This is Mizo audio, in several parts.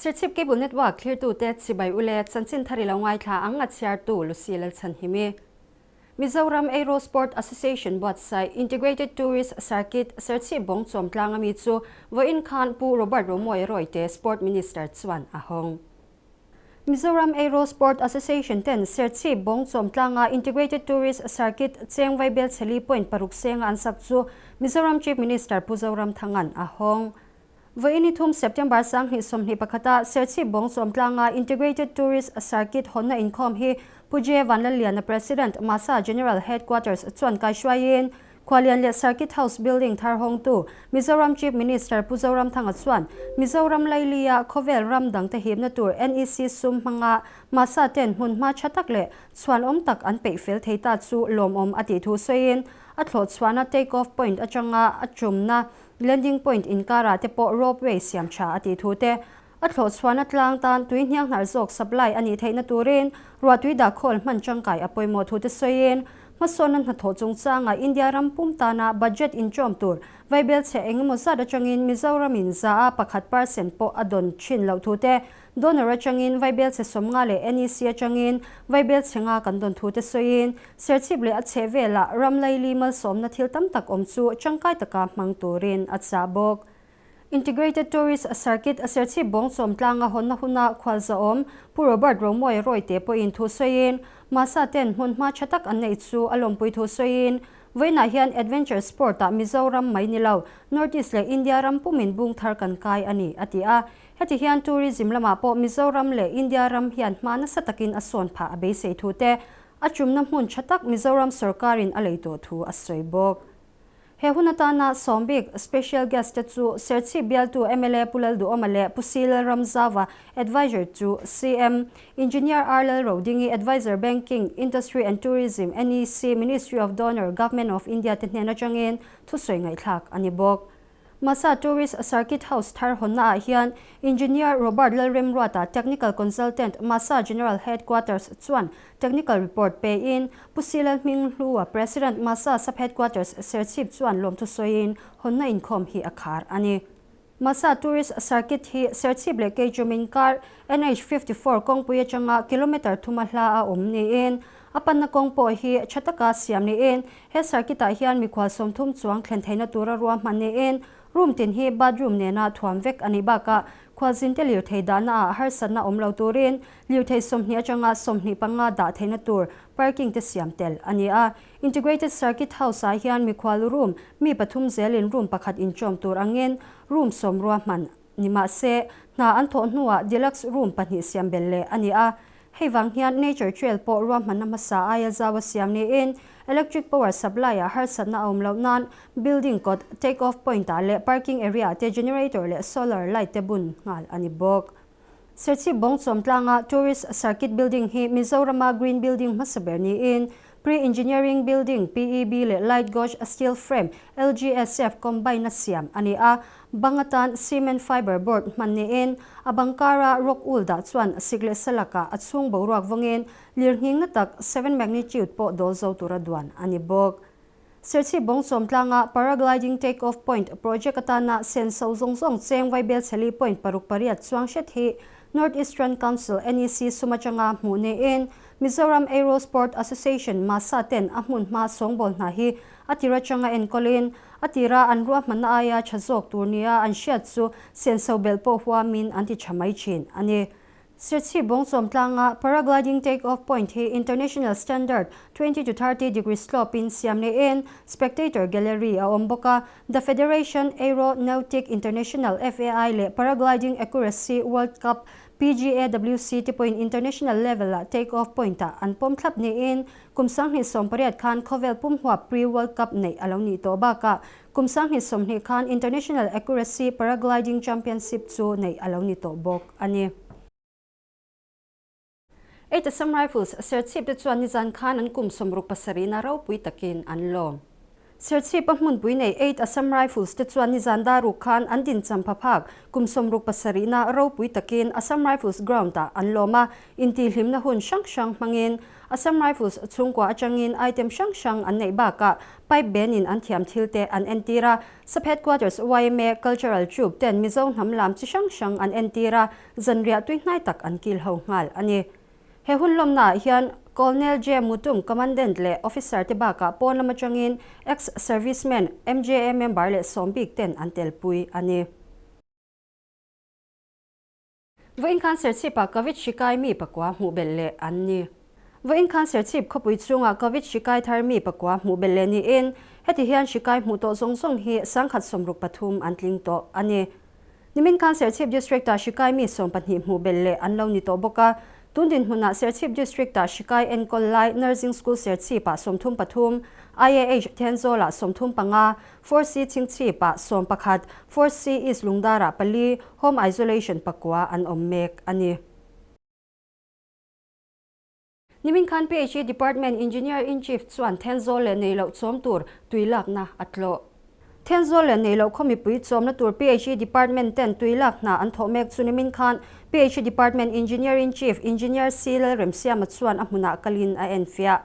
Serchhip Cable Network thlirtute chibai ule chanchin thar i lo ngaithla ang a chhiartu Lucy Lalchhanhimi. Mizoram Aero Sport Association buatsaih Integrated Tourist Circuit Serchhip Bawngchawm tlang ami chu vawiin khan Pu Robert Romawia Rawite Sport Minister chuan a hawng. Mizoram Aero Sport Association ten Serchhip Bawngchawm tlanga Integrated Tourist Circuit cheng vaibel chheli point paruk senga an sak chu Mizoram Chief Minister Pu Zoramthanga'n a hawng. Vawiin thum September 2021 a Serchhip Bawngchawm tlanga Integrated Tourist Circuit hawnna inkhawm hi Pu J Vanlalliana President MASA General Headquarters chuan kaihruaiin Khualian leh Circuit House Building thar hawngtu Mizoram Chief Minister Pu Zoramthanga chuan Mizoram Lailia khawvel ram dangte hipna tur NEC sum hmanga MASA ten hmunhma tha tak leh chhuanawm tak an peih fel thei ta chu lawmawm a tih thu sawiin a thlawh chhuahna take off point atanga a tumna Landing point inkarah te pawh ropeway siam tha a tih thu te, a thlawh chhuahna tlang tan tui hniang hnar zawk supply a nih theihna turin ruahtui dah khawl hman tangkai a pawimawh thu te sawiin hmasawnna hnathawh chungchanga India ram pum tana budget inṭawm tur vaibel chhe engemaw zat atangin Mizoramin 1% pawh a dawn thin loh thu te Donor atangin vaibel chhe 50 leh NEC atangin vaibel chhe 5 kan dawn thu te sawiin Serchhip leh a chheh velah ram laili malsawmna thil tam tak awm chu tangkai taka hmang turin a chah bawk. Integrated Tourist Circuit Serchhip Bawngchawm tlanga hawnna huna khualzawm Pu Robert Romawia Rawite pawhin thu sawiin Masa ten hmunhma tha tak an neih chu a lawmpui thu sawiin vawiinah hian Adventure Sport ah Mizoram mai ni lo North East leh India ram pumin bung thar kan kai a ni a ti a. Heti hian tourism lamah pawh Mizoram leh India ram hian hma nasa takin a sawn phah a beisei thu te a tumna hmun tha tak Mizoram sorkarin a lei tawh thu a sawi bawk. He hun atana sawm bik special guest te chu Serchhip bialtu mla Pu Lalduhawma leh Pu Si Lalramzauva Advisor chu CM, Engineer R Lalrodingi Advisor Banking, Industry and Tourism, NEC, Ministry of Donor, Government of India te hnen atangin thusawi ngaihthlak a ni bawk. Masa Tourist Circuit House thar hawnna ah hian Engineer Robert Lalremruata Technical Consultant Masa General Headquarters chuan Technical Report pe in Pu Si Lalhminghlua President Masa Sub Headquarters Serchhip chuan lawmthu sawiin hawnna inkhawm hi a khar a ni. Masa Tourist Circuit hi Serchhip leh Keichum inkar NH 54 kawngpui atanga kilometre thuma hla a awm niin a panna kawng pawh hi tha taka siam niin He circuit ah hian mikhual 30 chuang thlen theihna tura ruahman niin room tin hi bathroom nena thuam vek a nih bakah khualzin te lirthei dahna ah harsatna awm lo turin lirthei 20 atanga 25 dah theihna tur parking te siam tel a ni a. Integrated Circuit House ah hian mikhual room mi pathum zelin room pakhat inchawm tur angin room 10 ruahman ni mahse hna an thawh hnuah deluxe room pahnih siam belh leh a ni a. Hei vang hian nature trail pawh ruahmanna hmasa aia zau a siam niin electric power supply ah harsatna a awm loh nan building kawt, take off point ah leh parking area ah te generator leh solar light te bun nghal a ni bawk. Serchhip Bawngchawm tlanga tourist circuit building hi Mizorama green building hmasa ber niin Pre-Engineering Building, PEB, leh Light Gauge Steel Frame, LGSF, combine a siam a ni a. Bang atan cement fibre board hman niin a bang kara rock wool dah chuan sik leh sa lakah a chhung boruak vawngin lirnghing na tak 7 magnitude pawh dawl zo tura duan a ni bawk. Serchhip Bawngchawm tlanga Paragliding Take Off Point project atana senso zawng zawng cheng vaibel chheli point paruk pariat chuang hret hi North Eastern Council, NEC, sum atanga hmuh niin Mizoram Aero Sport Association, MASA, ten a hmun hma sawngbawl hna hi a tir atanga enkawlin a tira an ruahmanna aia tha zawk tur nia an hriat chu senso belh pawh huamin an ti tha mai thin a ni. Serchhip Bawngchawm tlanga Paragliding Take Off Point hi International Standard 20 to 30 degree slope in siam niin Spectator Gallery a awm bawk a, The Federation Aeronautic International, FAI, leh Paragliding Accuracy World Cup, PGAWC, te pawhin International level ah Take Off Point ah an pawm thlap niin kum 2018 khan khawvel pumhuap Pre-World Cup neih a lo nih tawh bakah kum 2020 khan International Accuracy Paragliding Championship chu neih a lo ni tawh bawk a ni. Eight Assam Rifles Serchhip te chuan nizan khan an kum 67 na ropui takin an lawm. Serchhip a hmunpui nei Eight Assam Rifles te chuan nizan dar ruk khan an dincham pha phak kum 67 na ropui takin Assam Rifles ground ah an lawm a, intihhlimna hun hrang hrang hmangin Assam Rifles chhungkua atangin item hrang hrang an neih bakah pipe band in an thiam thil te an entir a, Sub Headquarters yma Cultural Troupe ten Mizo hnam lam chi hrang hrang an entir a, zanriah tui hnai tak an kil ho nghal a ni. He hun lawmnaah hian Colonel J. Mutum, Commandant leh Officer te bakah pawn lam atangin Ex-Servicemen, MJA member leh sawm bik ten an telpui a ni. Vawiin khan Serchhip-ah Covid hri kai mi pakua hmuh belh leh an ni. Vawiin khan Serchhip khawpui chhungah Covid hri kai thar mi pakua hmuh belh leh niin heti hian hri kai hmuh tawh zawng zawng hi 163 an tling tawh a ni. Nimin khan Serchhip District-ah hri kai mi 12 hmuh belh leh an lo ni tawh bawk a. Tun dinhmunah Serchhip District-ah hri kai enkawl lai Nursing School Serchhip-ah 33, IAH Thenzawl-ah 35, 4C Chhingchhip-ah 11, 4C East Lungdar-ah pali, Home Isolation pakua an awm mek a ni. Nimin khan PHE Department Engineer in Chief chuan Thenzawl leh nei loh chawm tur tui lakna a tlawh. Thenzawl leh nei loh khaw mipui chawmna tur PHE Department ten tui lak hna an thawh mek chu nimin khan PHE Department Engineer in Chief Engineer C Lalremsiama chuan a hmunah kalin a enfiah.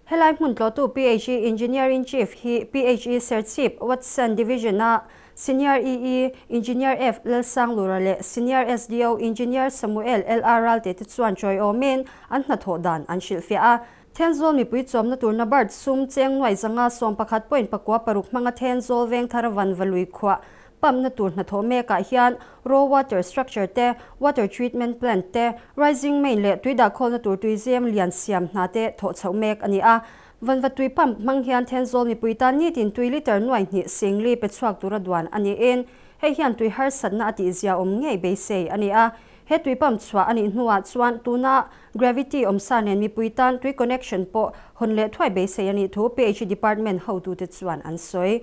Helai hmun tlawhtu PHE Engineer in Chief hi PHE Serchhip Watson Division-a Senior EE Engineer F Lalsanglura leh Senior SDO Engineer Samuel LR Ralte te chuan chawiawmin an hnathawh dan an hrilhfiah a. Thenzawl mipui chawmna tur NABARD sum cheng nuai zanga 11 point pakua paruk hmanga Thenzawl Vengthar Vanvalui khuah pump na tur hnathawh mekah hian raw water structure te, water treatment plant te, rising main leh tui dahkhawlna tur tuizem lian siam hna te thawh chhoh mek a ni a. Vanva tui pump hmang hian Thenzawl mipui tan nitin tui litre nuai hnih singli pe chhuak tura duan a niin hei hian tui harsatna a tihzia awm ngei beisei a ni a. He tui pump chhuah a nih hnuah chuan tuna gravity awmsa nen mipui tan tui connection pawh hawn leh thuai beisei a nih thu PHE department hotute chuan an sawi.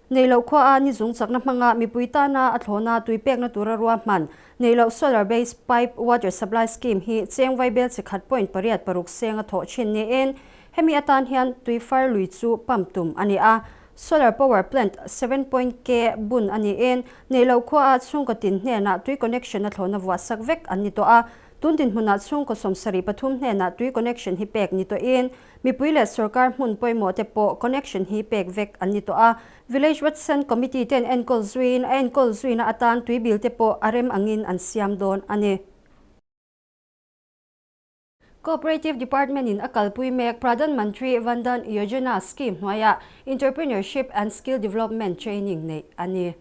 Nei loh khua a ni zung chakna hmanga mipui tana a thlawna tui pekna tura ruahman nei loh solar based pipe water supply scheme hi cheng vaibel chi khat point pariat paruk seng a thawh thin niin hemi atan hian tui far lui chu pump tum a ni a. Solar power plant seven point K bun a niin nei loh khua a chhungkaw tin hnenah tui connection a thlawna vuah sak vek an ni tawh a. Tun dinhmunah chhungkaw 73 hnenah tui connection hi pek ni tawhin Mipui leh sorkar hmun pawimawh te pawh connection hi pek vek an ni tawh a. Village Watson Committee ten enkawl zuiin a enkawl zuina atan tui bil te pawh a rem angin an siam dawn a ni. Cooperative Department in a kalpui mek Pradhan Mantri Van Dhan Yojana scheme hnuaiah Entrepreneurship and Skill Development Training neih a ni.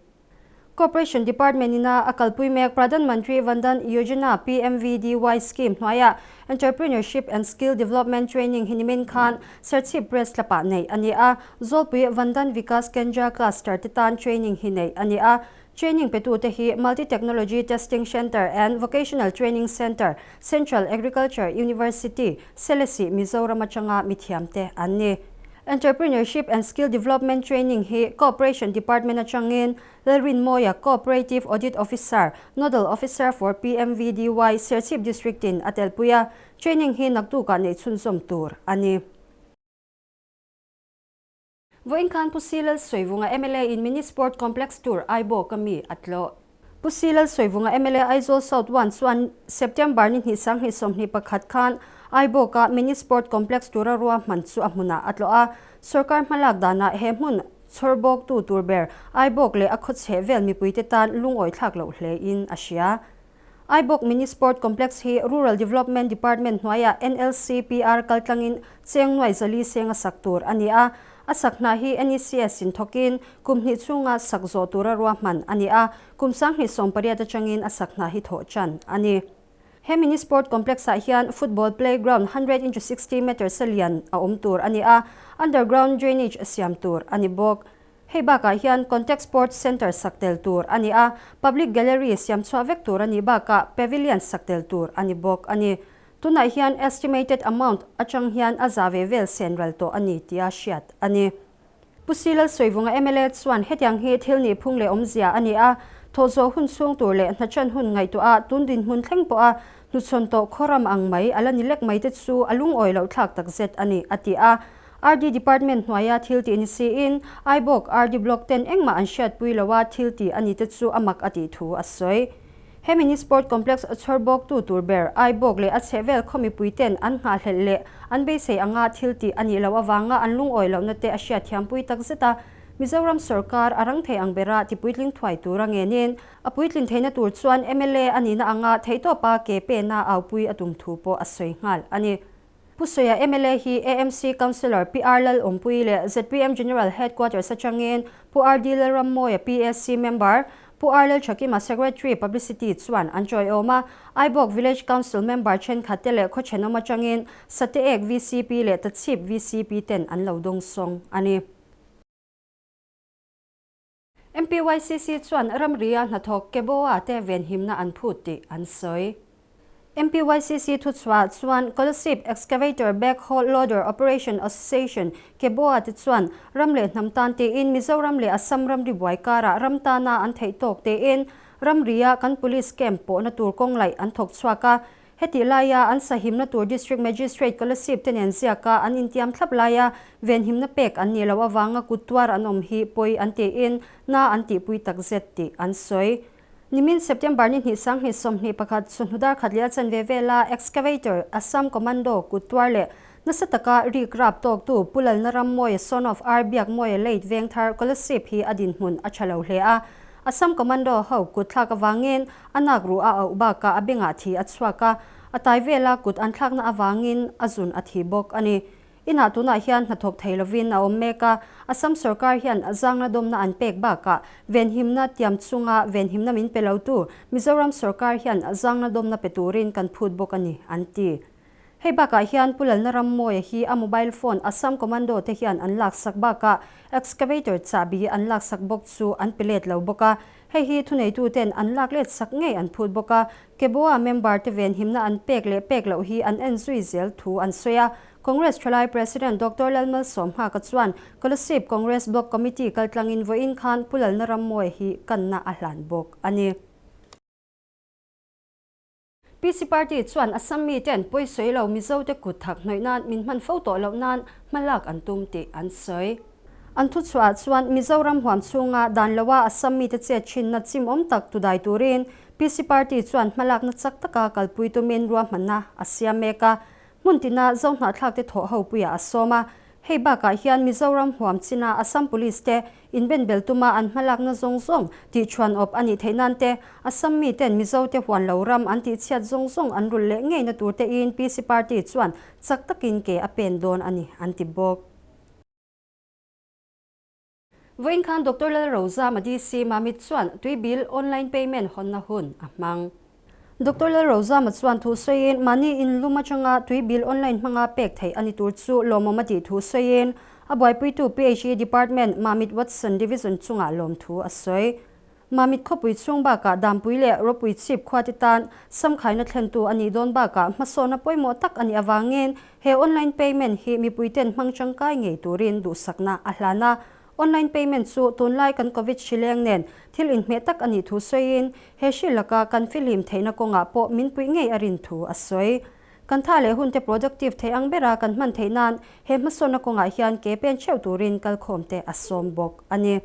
Cooperation Department ina a kalpui mek Pradhan Mantri Van Dhan Yojana, PMVDY, scheme hnuaiah Entrepreneurship and Skill Development Training hi nimin khan Serchhip Press Club-ah neih a ni a. Zawlpui Van Dhan Vikas Kendra Cluster te tan training hi neih a ni a. Training petute hi Multi Technology Testing Centre and Vocational Training Centre, Central Agriculture University, Selesih, Mizoram atanga mithiamte an ni. Entrepreneurship and Skill Development Training hi Cooperation Department atangin Lalrinmawia, Cooperative Audit Officer, Nodal Officer for PMVDY, Serchhip District in a telpui a, training hi naktukah neih chhunzawm tur a ni. Vawiin khan Pu Si Lalsawivunga mla in Mini Sport Complex tur Aibawk a mi a tlawh. Pu Si Lalsawivunga mla Aizawl South One chuan September ni hnih 2021 khan Aibawka Mini Sport Complex tura ruahman chu a hmunah a tlawh a. Sorkar hmalak danah he hmun chhawrbawktu tur ber Aibawk leh a khawchheh vel mipuite tan lungawi thlak loh hlein a hria. Aibawk Mini Sport Complex hi Rural Development Department hnuaiah NLCPR kaltlangin cheng nuai zali seng a sak tur a ni a. A sak hna hi NECS in thawkin kum hnih chhunga sak zawh tura ruahman a ni a, kum 2018 atangin a sak hna hi thawh tan a ni. He Mini Sport Complex-ah hian football playground hundred into sixty metres a lian a awm tur a ni a, underground drainage siam tur a ni bawk. Hei bakah hian Contact Sports Centre sak tel tur a ni a, Public Gallery siam chhuah vek tur a nih bakah Pavilion sak tel tur a ni bawk a ni. Tunah hian estimated amount atang hian a za ve vel sen ral tawh a ni tia hriat a ni. Pu Si Lalsawivunga mla chuan hetiang hi thil nih phung leh awmzia a ni a, thawh zawh hun chhung tur leh hnachan hun ngaihtuah a tun dinhmun thleng pawha hnuchhawn tawh khawram ang mai a la ni lek mai te chu a lungawi loh thlak takzet a ni, a ti a. RD Department hnuaia thil tih ni siin Aibawk RD Block ten engmah an hriatpui loa thil tih a ni te chu a mak a tih thu a sawi. He mini sport complex chhawr bawktu tur ber Aibawk leh a chhehvel khaw mipui ten an nghahhlelh leh an beisei anga thil tih a nih loh avanga an lungawi lohna te a hriatthiampui takzet a, Mizoram sorkar a rang thei ang bera tipuitling thuai tura ngenin a puitlin theihna tur chuan mla a nihna anga theihtawpa ke pena aupui a tum thu pawh a sawi nghal a ni. Pu Soia mla hi AMC Councillor PR Lalawmpui leh zpm General Headquarters atangin Pu RD Lalrammawia PAC member, Pu R Lalthakima Secretary Publicity chuan an chawiawm a, Aibawk Village Council member thenkhat te leh khaw thenawm atangin Sateek vcp leh Tachhip vcp ten an lo dawngsawng a ni. MPYCC chuan ramria hnathawk Keboa te venhimna an phut tih an sawi. MPYCC thuchhuah chuan Kolasib Excavator Backhoe Loader Operation Association, Keboa te chuan ram leh hnam tan tiin Mizoram leh Assam ramri buai karah ram tana an theih tawk tiin ramria kan Police camp pawhna tur kawng laih an thawk chhuak a. Heti laia an sahimna tur District Magistrate Kolasib te nen ziaka an intiam thlap laia venhimna pek an nih loh avanga kut tuar an awm hi pawi an tiin na an tihpui takzet tih an sawi. Nimin September ni hnih 2021 chawhnu dar khat leh a chanve vela Excavator Assam Commando kut tuar leh nasa taka rik rap tawktu Pu Lalna Rammawia son of R Biakmawia late Vengthar Kolasib hi a dinhmun a tha lo hle a. Assam Commando ho kut thlak avangin a nak ruh a auh bakah a bengah thi a chhuak a, a tai vela kut an thlakna avangin a zun a thi bawk a ni. Inah tunah hian hnathawk thei lovin a awm mek a, Assam sorkar hian zangna dawmna an pek bakah venhimna tiam chunga venhimna min pe lotu Mizoram sorkar hian zangna dawmna pe turin kan phut bawk a ni, an ti. Hei bakah hian Pu Lalna Rammawia hi a mobile phone Assam Commando te hian an laksak bakah excavator chahbi an laksak bawk chu an pe let lo bawk a, hei hi thuneituten an lak let sak ngei an phut bawk a, Keboa member te venhimna an pek leh pek loh hi an en zui zel thu an sawi a. Congress Thalai President Doctor Lalmalsawmnghaka chuan Kolasib Congress Block Committee kaltlangin vawiin khan Pu Lalna Rammawia hi kanna a hlan bawk a ni. PC Party chuan Assam miten pawisawi lo Mizote kut thak hnawih nan min hman fo tawh loh nan hmalak an tum tih an sawi. An thuchhuah chuan Mizoram huam chhunga dan loa Assam mite chet thinna chimawm tak tudai turin PC Party chuan hmalakna chak taka kalpui tumin ruahmanna a siam mek a. Hmun tina Zohnahthlak te thawh ho puiah a sawm a. Hei bakah hian Mizoram huam china Assam Police te inbenbel tuma an hmalakna zawng zawng tihchhuan awp a nih theih nan te, Assam miten Mizo te huan lo ram an tihchhiat zawng zawng an rulh leh ngeina tur te in PC Party chuan chak takin ke a pen dawn a ni, an ti bawk. Vawiin khan Doctor Lalrozama DC Mamit chuan tui bill online payment hawnna hun a hmang. Doctor Lalrozama chuan thu sawiin mahni inlum atanga tui bill online hmanga pek theih a ni tur chu lawmawm a tih thu sawiin a buaipuitu PHE Department Mamit Watson Division chungah lawmthu a sawi. Mamit khawpui chhung bakah Dampui leh Ropui chhip khuate tan samkhaina thlentu a nih dawn bakah hmasawna pawimawh tak a nih avangin he online payment hi mipuiten hmang tangkai ngei turin duhsakna a hlan a. Online payment chu tunlai kan Covid hrileng nen thil inhmeh tak a nih thu sawiin he hri laka kan fihlim theihna kawngah pawh min puih ngei a rin thu a sawi. Kan tha leh hunte productive thei ang bera kan hman theih nan he hmasawnna kawngah hian ke pen theuh turin kalkhawmte a sawm bawk a ni.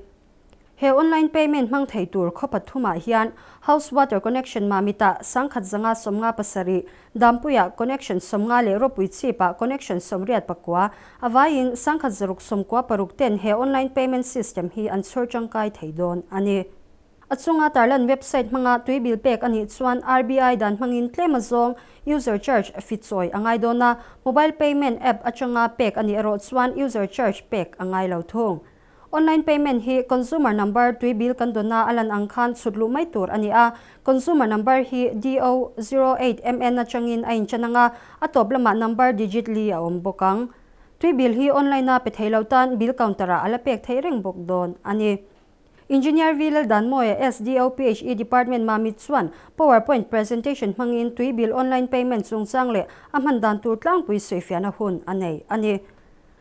He online payment hmang thei tur khaw pathumah hian house water connection Mamitah 1557, Dampuiah connection 50 leh Ropui chhipah connection 89, a vaiin 1696 ten he online payment system hi an chhawr tangkai thei dawn a ni. A chunga tarlan website hmanga tui bill pek a nih chuan RBI dan hmangin tlem azawng user charge fichawi a ngai dawn a, mobile payment app atanga pek a nih erawh chuan user charge pek a ngai lo thung. Online payment hi consumer number tui bill kan dawna a lan ang khan chhut luh mai tur a ni a, consumer number hi DO08MN atangin a inchan anga a tawp lamah number digit li a awm bawk ang. Tui bill hi online a pe thei lo tan bill counter ah a la pek theih reng bawk dawn a ni. Engineer V Laldanmawia SDOPHE Department Mamit chuan PowerPoint presentation hmangin tui bill online payment chungchang leh a hman dan tur tlangpui sawifiahna hun a nei a ni.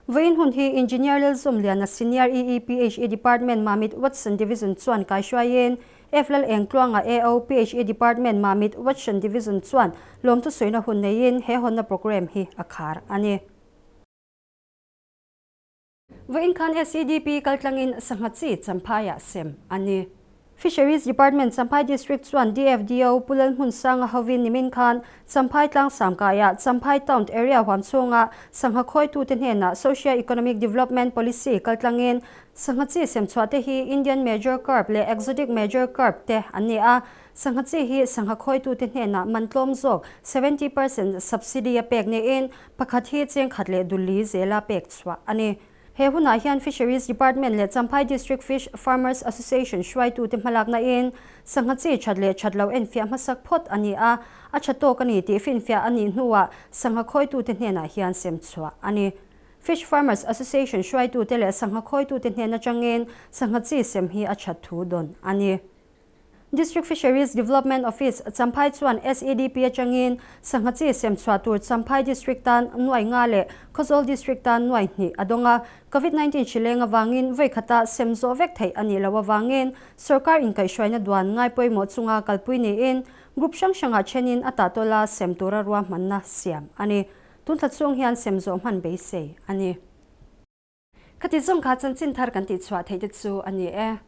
Vawiin hun hi Engineer Lalzawmliana Senior EEPHE Department Mamit Watson Division chuan kaihruaiin F Lal Engtluanga AO PHE Department Mamit Watson Division chuan lawmthu sawiina hun neiin he hawnna programme hi a khar a ni. Vawiin khan SEDP kaltlangin sangha chi Champhaiah sem a ni. Fisheries Department Champhai District chuan DFDO Pu Lalhmunsanga hovin nimin khan Champhai tlangsam kaiah Champhai Town Area huam chhunga sangha khawitute hnenah Socio-Economic Development Policy kaltlangin sangha chi sem chhuah te hi Indian Major Carp leh Exotic Major Carp te an ni a. Sangha chi hi sangha khawitute hnenah man tlawm zawk 70% subsidy a pek niin pakhat hi chengkhat leh dulli zela pek chhuah a ni. He hunah hian Fisheries Department leh Champhai District Fish Farmers Association hruaitute hmalakna in sangha chi that leh that lo enfiah hmasak phawt a ni a, a tha tawk a ni tih finfiah a nih hnuah sangha khawitute hnenah hian sem chhuah a ni. Fish Farmers Association hruaitute leh sangha khawitute hnen atangin sangha chi sem hi a that thu dawn a ni. District Fisheries Development Office, Champhai chuan SEDP atangin sangha chi sem chhuah tur Champhai District tan nuai nga leh Khawzawl District tan nuai hnih a dawng a. Covid-19 hri leng avangin vawi khata sem zawh vek theih a nih loh avangin sorkar inkaihhruaina duan ngai pawimawh chunga kalpui niin group hrang hrangah thenin a tahtawla sem tura ruahmanna siam a ni. Tun thla chhung hian sem zawh hman beisei a ni. Khati zawng kha chanchin thar kan tihchhuah theih te chu a ni e.